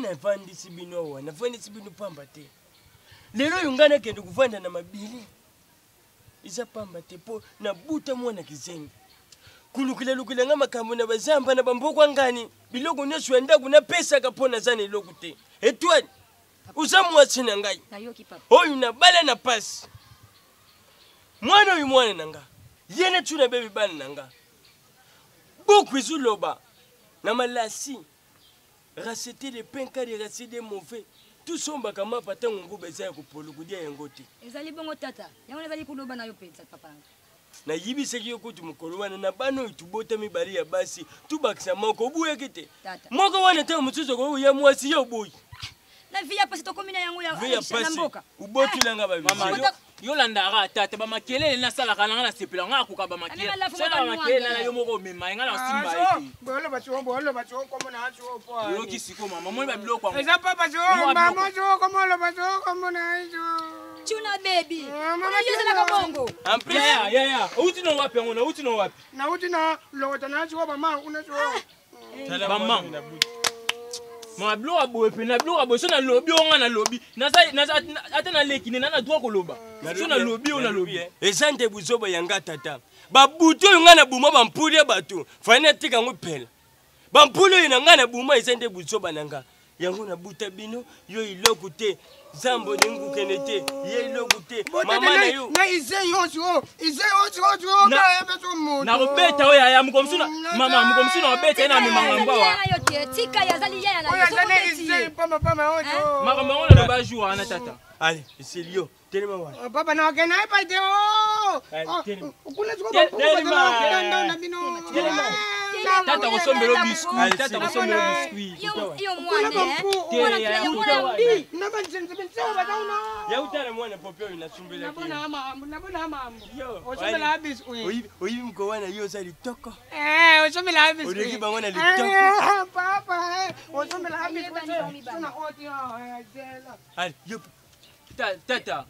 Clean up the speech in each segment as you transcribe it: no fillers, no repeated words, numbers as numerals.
navandisi bino awa, navandisi bino pamba te. Lelo oyo ngai nakende kovanda na mabele eza pamba te mpo nabuta mwana kizengi kolukelalukela ngai makambo na bazamba na bambokwa ngani biloko nyonso ya ndako napesaka mpo naza na eloko te. Etoile, oza mwasi na ngai oyo nabala na pasi. Mwana oyo mwana na nga ye na tuna bebe bana na nga buku ezuloba na malasi racheter le pain car racheter des mauvais tosombaka mapa ntango nguba eza ya kopolo kolia yango te. Ezali bongo tata, yango nazali koloba na yo mpenza papa na ngai. Nayibisaki yo kutu mokolo wana na bana oyo tubota mibale ya basi tubakisa moko obuyaki te. Moko wana ntango mosusu okoki koya mwasi yo oboyi. Na vie ya pasi tokomi na yango ya na mboka. Ubotela nga ba mama yo landaka tata ba makelele nasalaka na nga nasepela nga akoka ba makelele sala ba makelele na yo moko omema ye nga na osimba ye te. Boloba sio boloba sio komo na sio po. Yoki siko mama moni ba biloko yango. Eza papa sio mama sio komo loba sio komo na sio. Tuna baby. Mama yo ezalaka bongo. En plus ya ya ya outi na wapi yango na outi na wapi? Na outi na lokota na sio ba ma una sio. Ba ma. Ma biloko ya boye mpe na biloko ya boye so nalobi oyo nga nalobi ata naleki ne na na droit koloba so nalobi oyo nalobi. Eza nde buzoba ya nga tata. Babutu oyo nga na buma bampuli ya bato fani natika yango pela. Bampuli oyo na nga na buma eza nde buzoba na nga. Yango nabuta bino yo eloko te zambo ndenge kokende te ye eloko te mama na yo na ize yonso ize yonso yonso nakobeta oyo yaya mokomosu mama mokomosu nakobeta ye na memanga mbwa tika ye azali yaya na yo makambo yango naloba jour wana tata. Ale eseli yo telema wana papa na okenda epai te kuna sikobapukubaaa na bino tata kosombelo biscuit tata kosombelo biscuit yo mwana yautala mwana pope oyo nasumbelaki oyibi moko wana yo oza litoko oleki bango na litoko yo tata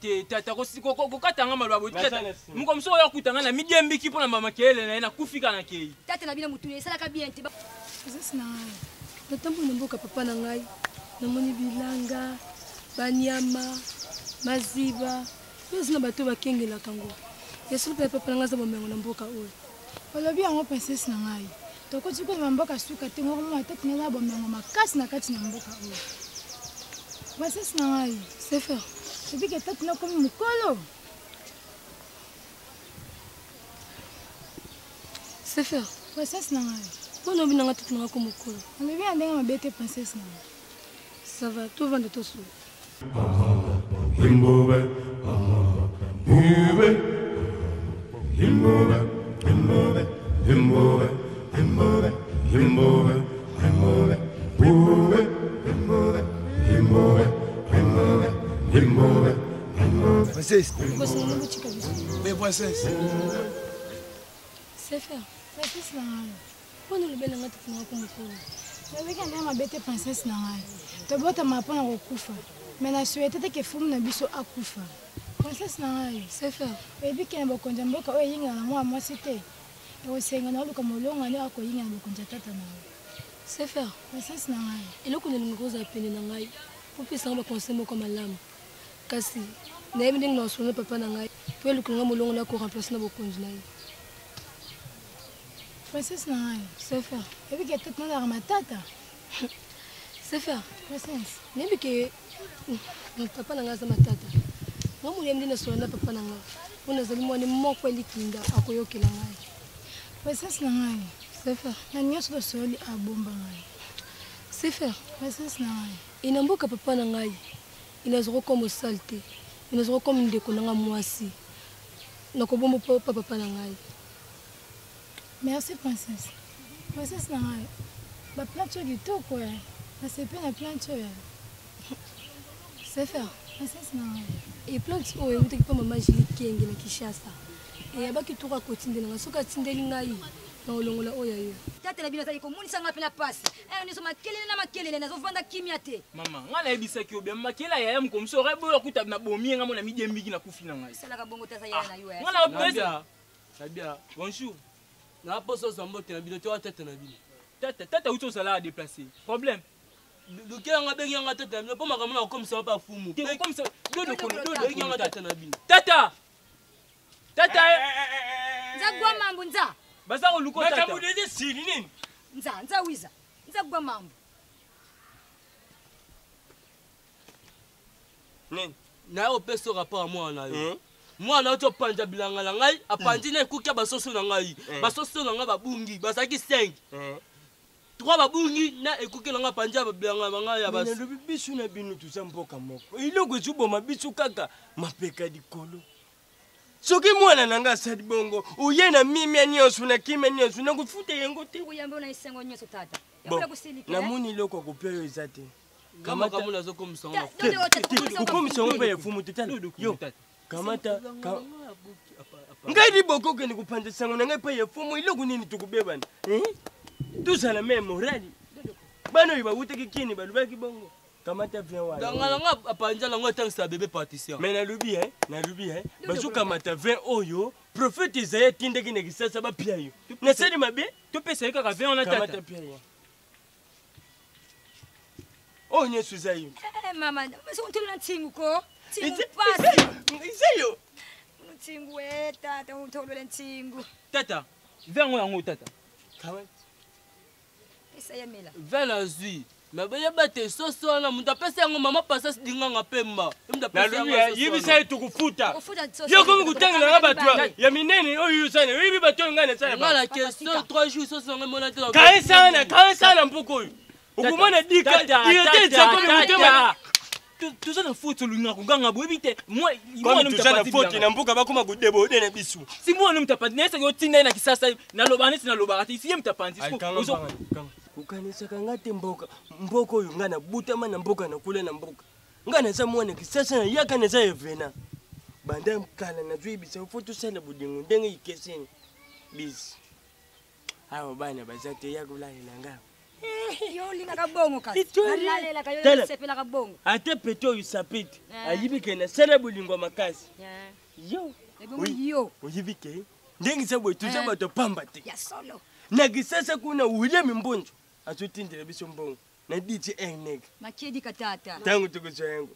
te tata kokata nga maloba boye tata moko mosusu oyo akuta nga na midiembiki mpo na makelele na ye nakufi kaka na kei tata na bino motu esalaka bien te. Ezasi na ngai natamboli na mboka papa na ngai namoni bilanga banyama maziba mpe eza na bato oyo bakengelaka yango ya solo mpe papa na ngai aza bomengo na mboka oyo. Olobi yango princesse na ngai tokoti kuna mboka suka te ngoko mwa tete na bomengo makasi na kati na mboka oyo. Princesse na ngai Sefer ebike tete na komi mokolo. Sefer princesse na ngai mpona obi nanga tete nanga ko mokolo. Olobi ya ndenge mabe te princesse na ngai. Ça va, tovanda tosolo. Princesse. Mais princesse. Sefer. Princesse na ngai. Mpona olobi nanga tete nanga ko mokolo. Nalobaki na ndenge mabe te princesse na ngai. Tobotama mpona kokufa. Mais na souhaite te ke fumu na biso akufa. Princesse na ngai. Sefer. Oyebi ke na bokonzi ya mboka oyo eyingana na mwana mwasi te. Ekosenga na oluka molonga nde akoyinga na bokonzi ya tata na yo. Sefer. Princesse na ngai. Eloko nalingi kozala pene na ngai po pesa nga ba conseil moko malamu. Kasi nayebi ndenge na osolola papa na ngai po eluka nga molongo na ko remplacer na bokonzi na ye. Princesse na ngai. Sefer. Oyebi ke tata nazalaka matata. Sefer. Princesse. Nayebi ke papa na ngai aza matata. Nga moyebi nde nasolola na papa na ngai po nazali mwana moko elikinda akoyokela ngai. Princesse na ngai. Sefer. Na nyonso tosololi abomba ngai. Sefer. Princesse na ngai. Ina mboka papa na ngai inazoko comme osali te inazoko comme ndeko na ngai mwasi nakobomba pa papa na ngai. Merci princesse. Princesse na ngai. Ba plante oyo kitoko eh. Nasepe na plante oyo. Sefer. Princesse na ngai. E plante oyo eutaki pa mama Julie Kenge na Kinshasa. E abaki toko akotindela ngai soki atindeli ngai na olongola oyo ya yo. Tata na bino azali komonisa ngai mpe na pasi. Eh nyonso makelele na makelele nazovanda kimia te. Mama, ngai nayebisaki yo bien makelele ya yaya mokomoso oyo boyo akuta na bomi ye ngai mona midiembiki na kufi na ngai. Salaka bongo taza yaya na yo. Ngai na pesa. Nabia, bonjour. Na poso zwa mbote na bino to tata na bino. Tata, tata uti ozala déplacer. Problème. Lukela nga bengi nga tata na bino mpo makambo na kokomisa mpa fumu. Te kokomisa dodo kono dodo Bengi nga tata na bino. Tata! Tata! Nza gwa mambu nza. Baza koluka tata. Makambo deja esili nini? Nza nza wiza. Nza gwa mambu. Nini? Naye kopesa rapport ya mwana na yo. Mwana auti opanza bilanga na ngai, apanzi na ekuki ya basoso na ngai. Basoso na ngai babungi, bazalaki 5. 3 babungi na ekuki na ngai apanzi ya bilanga na ngai ya bas. Nalobi biso na bino toza mboka moko. Eloko ezoboma biso kaka mapeka likolo. Soki mwana na ngai asali bongo, oye na mimia nyonso na kimia nyonso, nakofuta yango te. Oyambe na esengo nyonso tata. Bon, namoni eloko ya kopia yo eza te. Kamata nazokomisa ngo. Kokomisa ngo mpe ya fumu te tala. Yo kamata ngai liboko okende kopanza sango na ngai mpe ya fumu eloko nini tokobebana tozala me morali bana oyo bawutaki kini balobaki bongo kamata vin wana ganga na nga apanza nango atangisa bebe patricia mais nalobi e nalobi e bazokamata vin oyo prophète Esaïe atindaki na Kisasa bapia yo nasali mabe topesa ye kaka vin wana tata kamata pia ye oyo nyonso eza yo mama soki na ntingu ko ntingu pasi eza yo ntingu e tata untolole ntingu tata vin yango yango tata pesa ye mela vin nazwi me boyeba te soso wana moto apesi yango mama pasasi dinganga pemba yebisa ye tokofuta yo komi kotangela nga bato ya minene oyo osala oyebi bato oyo ngai nasala nga na question 3 jours soso yango emona te kaesana kaesana mpoka oyo okomona dika direte ezakomi motema toza na faute olingaka koganga boyebi te toza na faute na mboka bakoma kodebode na biso si mwana moto apanzi nayesaki otinda ye na kisasa nalobaka neti nalobaka te si ye moto apanzi kokanisaka nga te mboka mboka oyo ngai nabutama na mboka nakula na mboka ngai naza mwana kisasa nayaka naza evena banda kala nazoyebisa fo tosala bolingo ndenge ikeseni bisi awa bana baza te ya kolalela nga yo olingaka bongo kasi nalalelaka yo osepelaka bongo ata pete oyo sapete ayibi ke nasala bolingo ya makasi yo yo oyibi ke ndenge eza boye toza bato pamba te ya solo na kisasa kuna william mbonjo azotindela biso mbongo na dj erneg makiedika tata ntango tokozwa yango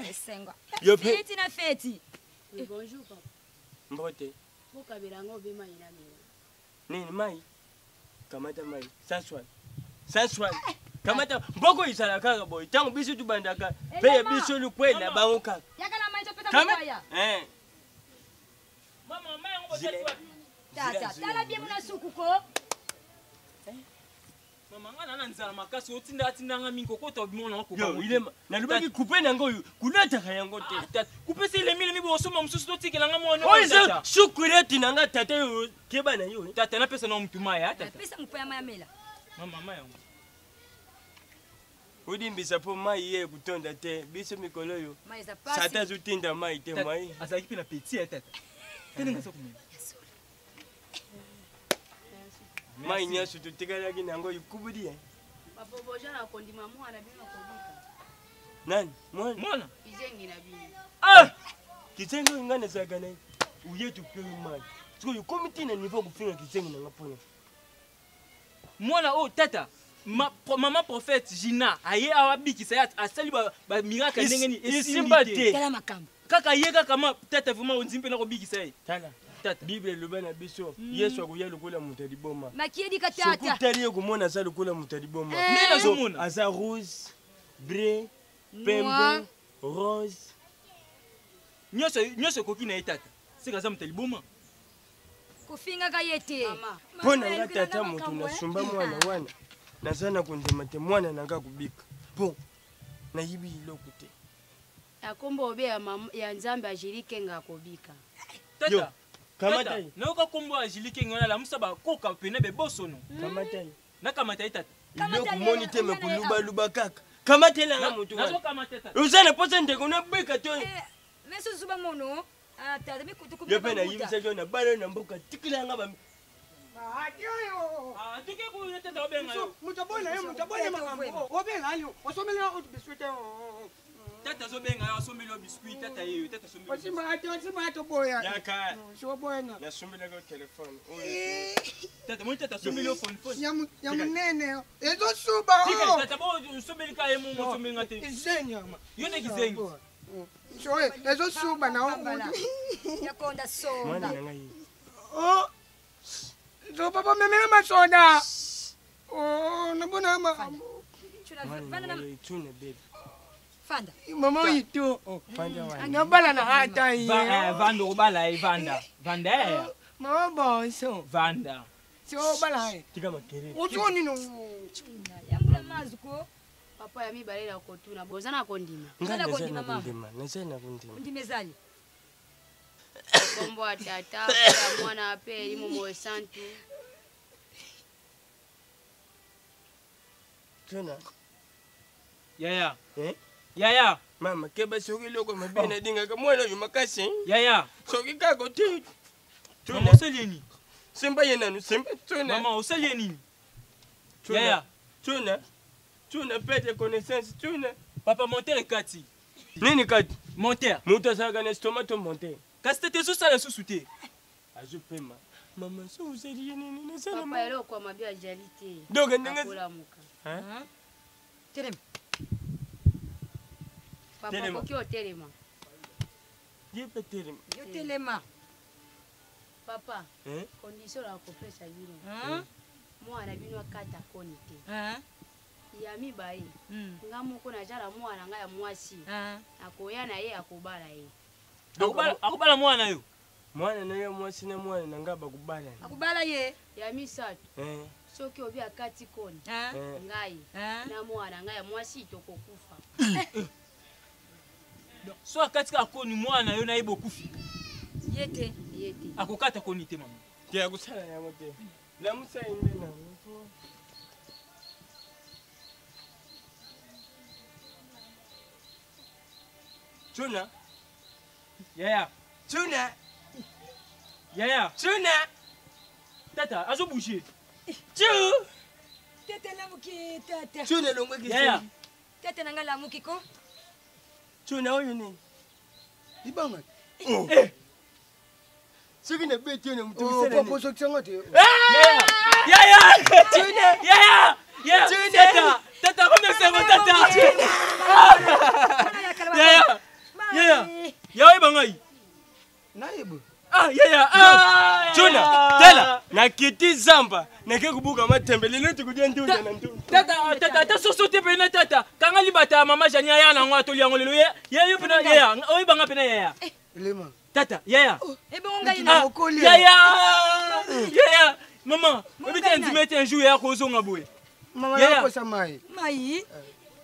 esengo Yo pe- feti na feti Bonjour papa. mbote Bokabela yango obe mai na mela. nini mai kamata mai sanswal sanswal kamata mboko ezala kaka boye ntango biso tobandaka mpe ya biso lukwela bango kaka yaka na mai topesa Kama- mopaya Eh. Zile. tata tala bien mona suku ko mama nga na nzala makasi otinda atindanga mingi kokota obimona yo ilema nalobaki kupe na yango oyo kulataka yango te kupe se elemi elemi bosomba mosusu totikelanga mwana oyo eza sukureti na nga tata oyo keba na yo tata napesa na mutu mai ya tata pesa mopaya mai amela mama mai yango odimbisa mpo mai ye ekotonda te biso mikolo oyo mai eza pasi sata azotinda mai te mai azalaki mpe na peti ya tata teninga aza komela mai nyonso totikalaki na yango ekubudi ye Papa boja na kondima mwana bino kobika. nani mwana mwana Kizengi na bino. ah kizengi oyo ngai nazalaka na ye oye topeyi mai sikoyo okomi ntina niveau kofinga kizengi nanga mpona mwana oyo tata mama prophète Gina aye awa abikisa ye asali bamiracle ndenge nini esimba te tala makambo kaka ye kaka ma tata vraiment ondimi mpe nakobikisa ye tala tata bible eloba na biso yesu akoya lokola moto ya liboma makiedika soki tata otali ye komona aza lokola moto ya liboma nde nazomona aza rouge bre Noir. pembe rose nyonso nyonso ekoki na ye tata seka aza moto ya liboma kofingaka ye te Mama. mpo na nga tata moto nasumba mwana wana naza na kondima te mwana na nga kobika mpo nayibi eloko te Akombo obe ya mama ya Nzambe ajili kenga akobika. Yo, tata kamata tata ye nayoka kombo ya Julie Kenge wana lamusa bakoka pene bebosono kamata ye nakamata ye tata eloko moni te me kolubaluba kaka kamatelanga moto wana nazokamata tata oza na mposa ndeko nabika to mesusu bamono tata yo mpe nayibisaki yo na bana na mboka tikelanga ba Ati oyo. tuke kuna tata obenga yo Moto aboyi na ye, moto aboyi na makambo. Obenga yo, osomelela oyo biso te. Tata azobenga yo asombeli yo biscuit tata yeyo tata asombeli yo Osimba ate osimba ate boya. Yaka. Soboyana. Nasombelaka yo telefone oyo. Tata moni tata asombeli yo phone phone. Ya ya munene. Ezosuba. Tika tata bo osombeli ka ye mongo osombeli nga te. Kizengi ama. Yo nde kizengi. So ezosuba na Yakonda sonda. Mwana na ngai. Oh. So papa memela masoda. Oh, nabona ma. Mwana na ngai tuna bebe. Fanda. Mama yito. Fanda wana. Nabala na ata ye. Vanda okobala ye vanda. Vanda eh. Mama bonso. Vanda. So bala ye. Tika makelele. Ozo nino. Yambula mazuko. Papa ya mibale na kotuna boza na kondima. Ngai naza na kondima, naza na kondima. Ndima ezali. Kombo ya tata ya mwana pe elimo mosantu. Tuna. Yaya. Eh? Yaya. Mama, keba soki eloko mabe nalingaka mwana oyo makasi. Yaya. Soki kaka ote. Mama osali ye nini? Simba ye nanu, simba tuna. Mama osali ye nini? Tuna. Yaya. Tuna. Tuna pete connaissance tuna. Papa monteur ekati. Nini kati? Monteur. Moto azalaka na estomac to monteur. Kasi tete ezosala lisusu te. Azopema. Mama so ozali ye nini? Nasala Papa eloko ya mabe ajali te. Donc ndenge akolamuka. Hein? Telema. Papa Telema. okoki otelema. Ye pe telema. Yo telema. Papa, Hein? condition na kopesa bino. Hein? Mwana bino akata koni te. Hein? Ya mibale. Nga moko nazala mwana nga ya mwasi. Akoya na ye akobala ye. Akobala mwana yo. Mwana na ye mwasi na mwana na ngai bakobalana. Akobala ye. Ya misato. Eh. Soki obi akati koni. Eh. Ngai na mwana ngai ya mwasi tokokufa. So akati kaka koni mwana yo na ye bokufi. Ye te. Ye te. Akokata koni te mama. Te akosala yango te. Lamusa ye nde na. Tuna. Yaya. Tuna. Yaya. Tuna. Tata azo bouger. Tu. Tete lamuki tata. Tuna elongwaki. Yaya. Tete na ngai lamuki ko. Tuna oyo nini? Libanga. Oh. Eh. Soki nabeti yo na moto Oh, papa ozokisa nga te. Yaya. Yaya. Tuna. Yaya. Yaya. Tuna. Tata. Tata komeseko tata. Yaya. Yaya. Yaya oyeba ngai. Nayeba. Ah yaya. Ah. Tuna. Tala. Nakiti zamba. Nake kubuka matembe lelo tukudia ndunda na ndunda. Tata tata ata soso te pena tata. Kanga libata ya mama Jani aya nango atoli yango lelo. Ye ye yo pena yaya. Oyeba nga pena yaya. Elema. Tata yaya. Ebongo ngai Ah, na. yaya. Yaya. Mama, oyebi te ndima ete un jour yaya kozonga boye. Mama Yaya. nakosa mai. Mai.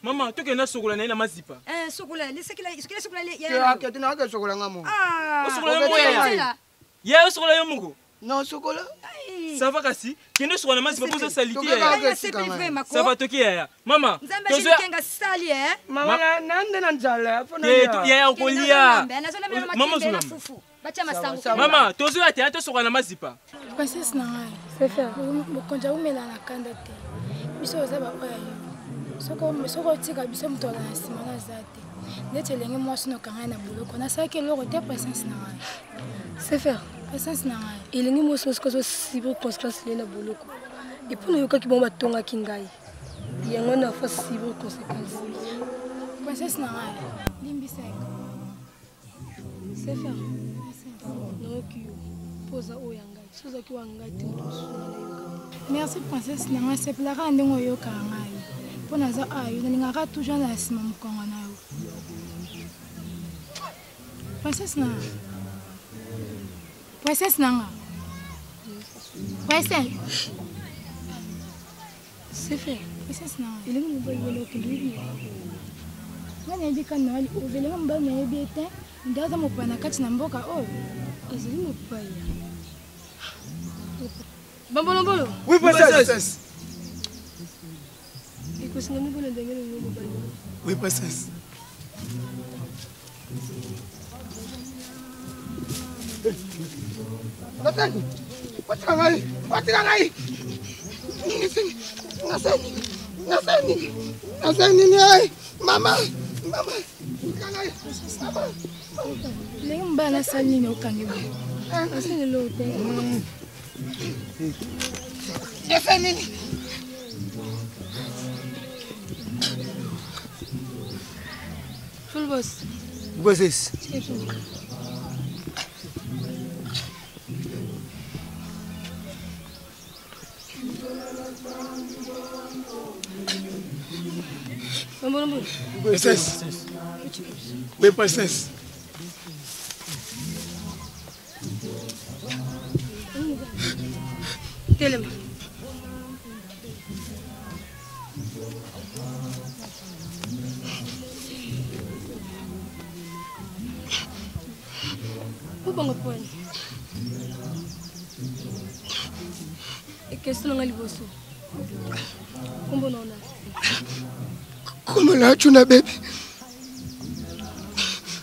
Mama, tokenda sokola na ye na mazipa. Eh sokola, lesekela, sokola sokola le. Te akete na ake sokola nga mo. Ah. Osokola yo moko yaya. Yaya osokola yo moko. Non sokola. Ça va kasi kende sokola na mazipa mpo oza salite Tokeka yaya. ake esika ngai. Ça va toki yaya. Mama, Nzambe tozoya ashilikenga sali eh. Mama na nande na nzala fo na. Te, yaya okolia. Nazolambela Mama makembe na ozolamba. fufu. Batia masango. Mama, tozoya te tosokola na mazipa. Princesse na ngai mokonzi awumela na kanda te biso oza baoyo ya yo soki otika biso moto ala na nsima naza te ndeti elenge mwasi nokanga ye na boloko nasalaki eloko te princesse na ngai Sefer, princesse na ngai elingi mwasi mosuku azosibir conséquence na ye na boloko epuis nayokaki bango batongaki ngai yango na fa subir conséquence. Princesse na ngai limbisa ye. Sefer, nayoki yo mpo oza oyo ya ngai so ozalaki oyo ya ngai te moto mosusu nga nayoka te. Merci princesse na ngai sepelaka na ndenge oyokaka ngai mpo naza awa yo nalingaka toujours na nsima mokongo na yo princesse na nga princesse na nga princesse Sefer, princesse na nga elingi mobali wana okende oyebi ye? Nga nayebi ka Noël Ove elingi mobali nayebi ye te nde aza mopaya na kati na mboka oyo. Azali mopaya. Bambolombolo. Oui, princesse. Ekosinga mibona ndenge nini mobali wana? Oui, princesse. Nasani. Batika ngai. Batika ngai. Nasani. Nasani. Nasani nini? Mama. Mama. Ndenge mobali nasali nini okangi boye? Asali eloko te. Efe nini? Full boss. Bosses. Princesse. Oui, princesse. Telema. Obanga pwani. Question na nga liboso. Kombo na ona. Kombo na Chuna baby.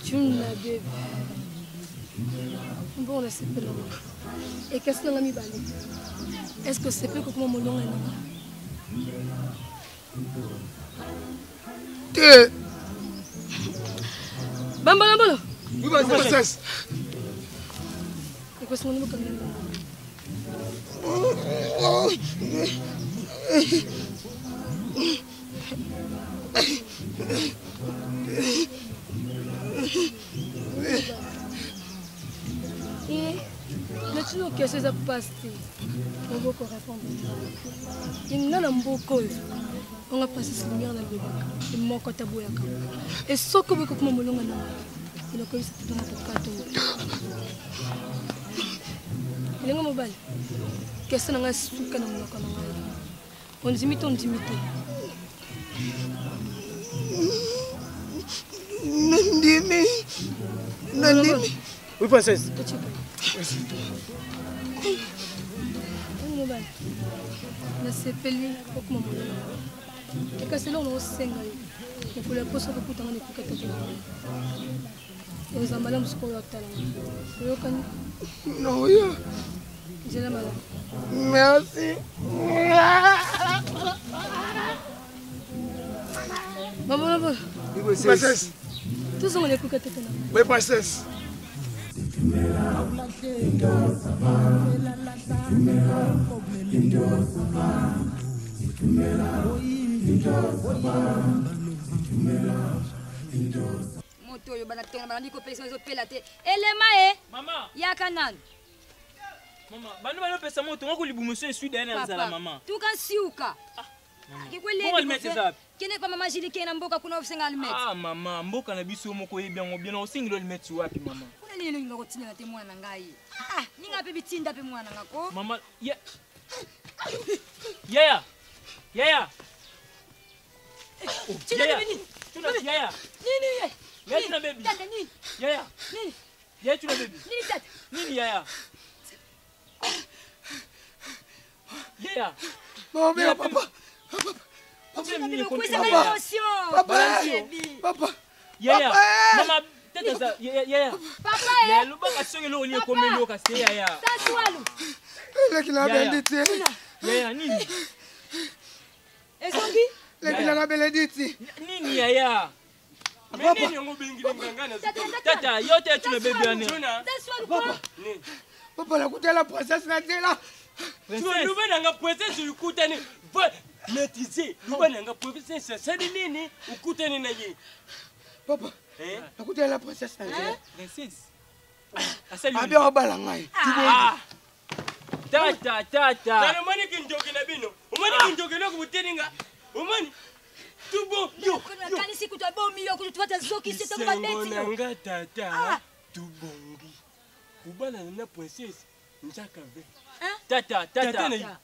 Chuna baby. Mbongo nasepela ngo. E question na nga mibale. Est-ce que osepeli kokoma molonga na nga? Te. Bambala mbolo. Oui, princesse. Ekosi ngo nibokanga nga. Eh, natuni question eza mpasi te moboko répondre ye nga na mboka oyo onga princesse lumière nalobaka emoko ata boyaka e soki oboyi kokoma molonga na ngai elokoyebisa tata na kokata oyo elenge mobali question na ngai suka na monoko na ngai ondimi to ondimi te nandimi nandimi oui princesse mobali nasepeli okoma molonga ekasi eloko naosenga yo mokolo ya poso okokutanga na ekuka tata na ngai ozala malamu sikoyo otala ngai oyokani noyo nzela malamu merci babolobolo princesse tozonga na ekuka tata na ngai oui princesse Moto oyo bana tonga balandi kopelisa ezopela te. Elema e. Mama. Yaka nanu. Mama, bano bano pesa moto ngoko libumu so esui daye na nzala mama. Tuka nsiuka. Ah. Kende pa mama Julie kende na mboka kuna osenga allumettes. Ah mama, mboka na biso moko oyebi yango bien osengeli allumettes wapi mama? Kuna nini olinga kotinda te mwana na ngai? Ah, ninga pe bitinda pe mwana na ko. Mama, ya Yaya. Yaya. Tuna nini? Tuna yaya. Nini ye? Yaya tuna baby. Tata nini? Yaya. Nini? Yaya tuna baby. Nini tata? Nini yaya? Yaya. Mama, papa. Papa. Papa. Papa. Yaya. Mama tata za yaya. Papa. Yaya lobaka soki eloko nini ekomeli yo kasi yaya. Tatu Eleki na bendi te. Yaya nini? Ezongi? Leki na belediti. Nini yaya? Tata, yo te tuna baby ane. Papa. Papa nakutela princesse na nzela. Luba nanga princesse ukutani. Maîtriser. Luba nanga princesse asali nini ukutani na ye. Papa. Nakutela princesse na nzela. Princesse. Asali. Abi obala ngai. Tata, tata. Tala omoni kindoki na bino. Omoni kindoki eloko botelinga. Omoni tubo yo. Nakanisi kutu abomi yo kutu tuata zokisi to babeti. na nga tata tubongi. Kubalana na princesse nzaka ve. Tata, tata.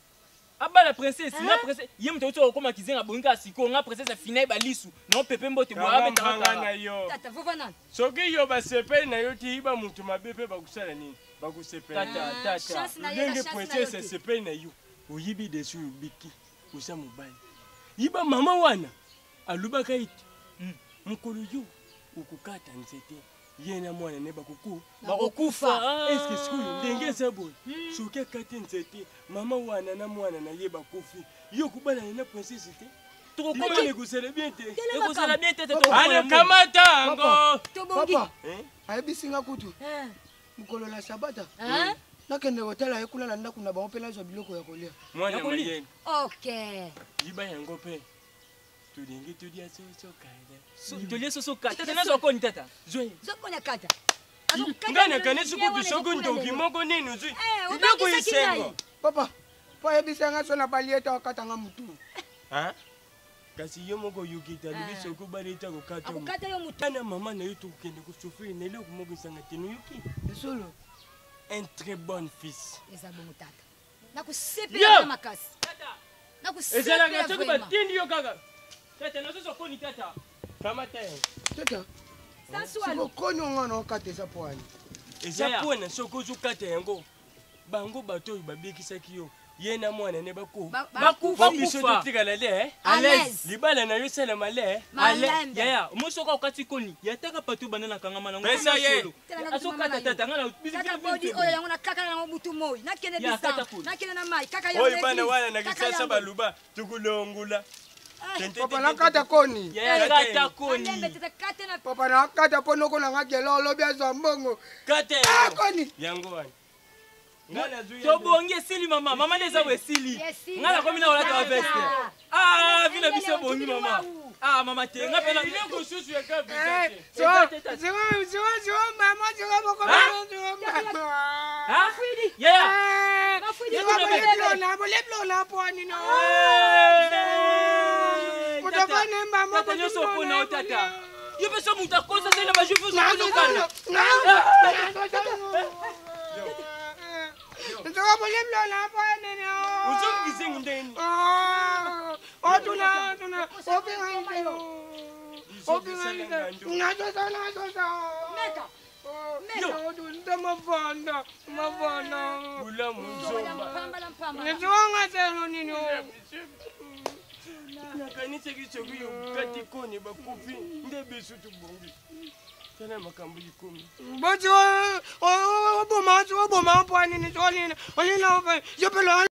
abala princesse nga princesse ye moto auti okoma kizenga abongi kaka sikoyo nga princesse afina ye balisu na opepe mbote boye abetaka na yo tata vova nanu soki yo basepeli na yo ti yiba moto mabe mpe bakusala nini bakusepela tata tata ndenge princesse asepeli na yo oyibi desu obiki oza mobali yiba mama wana alobaka ete mokolo yo okokata nzete ye na mwana ne bakoku bakokufa eske sikoyo ndenge eza boye soki akati nzete mama wana na mwana na ye bakufi yo kobalana na princesse te. Tokokoma ekozala bien te. Ekozala bien te. Ale kamata yango. Papa ayebisi nga kutu mokolo na sabata nakende kotala ye kuna na ndako na bango mpe nazwa biloko ya kolia. Mwana mayele. Ok. Yiba yango mpe. Tolingi tolia soso kala. Tolia soso kala. Tata nazwa koni tata. Zwe. Zwa koni ya kata. Nga nakanisi kutu soki ndoki moko nini ozwi. Biloko esengo. Papa, po ayebisi nga so na bali ete akatanga mutu. Kasi yo moko oyoki te alobi soki obali ete akokata yo mutu. Na mama na yo tokokende kosouffrir na eloko moko ezanga te noyoki. Solo. Un très bon fils. Eza bongo tata. Nakusepela makasi. Nakusepela soki batindi yo kaka. Tata nazozo koni tata. Kamata yango. Tata. Siko koni onga na okata eza po ani. Eza po na soki ozokata yango. Bango bato oyo babikisaki yo. Ye na mwana ne bakufa. Biso totikala le. Libala na yo esalama le. Yaya, mo soki okati koni, yataka pato banda na kangama nango. Pesa ye. Azokata tata nga na kaka bodi oyo yango na kaka nango butu moi. Nakende bisa. Nakende na mai kaka yango. Oyo bana wana na kisasa baluba tukulongula. Papa nakata koni. Kata koni. Papa nakata po noko nanga gelo olobi azwa mbongo. Kata koni. Yango wana. Tobongi esili mama, mama nde eza esili. Nga nakomi na kolata ba veste. Ah, vi na biso ebongi mama. Ah, mama te, nga pena biloko susu ya ka Zero mama, zero moko, zero mama. Ah, yeah. Boleblo na po ani no. Tata nyonso mpona o tata. Yo mpe so moto akosa te na ba juif ozokana. Ozongisengi ndeni. Nakanisaki soki yokati koni bakufi nde biso tobongi. Tala makambo likomi. Boti oboma oboma mpo anini olina yo pelo.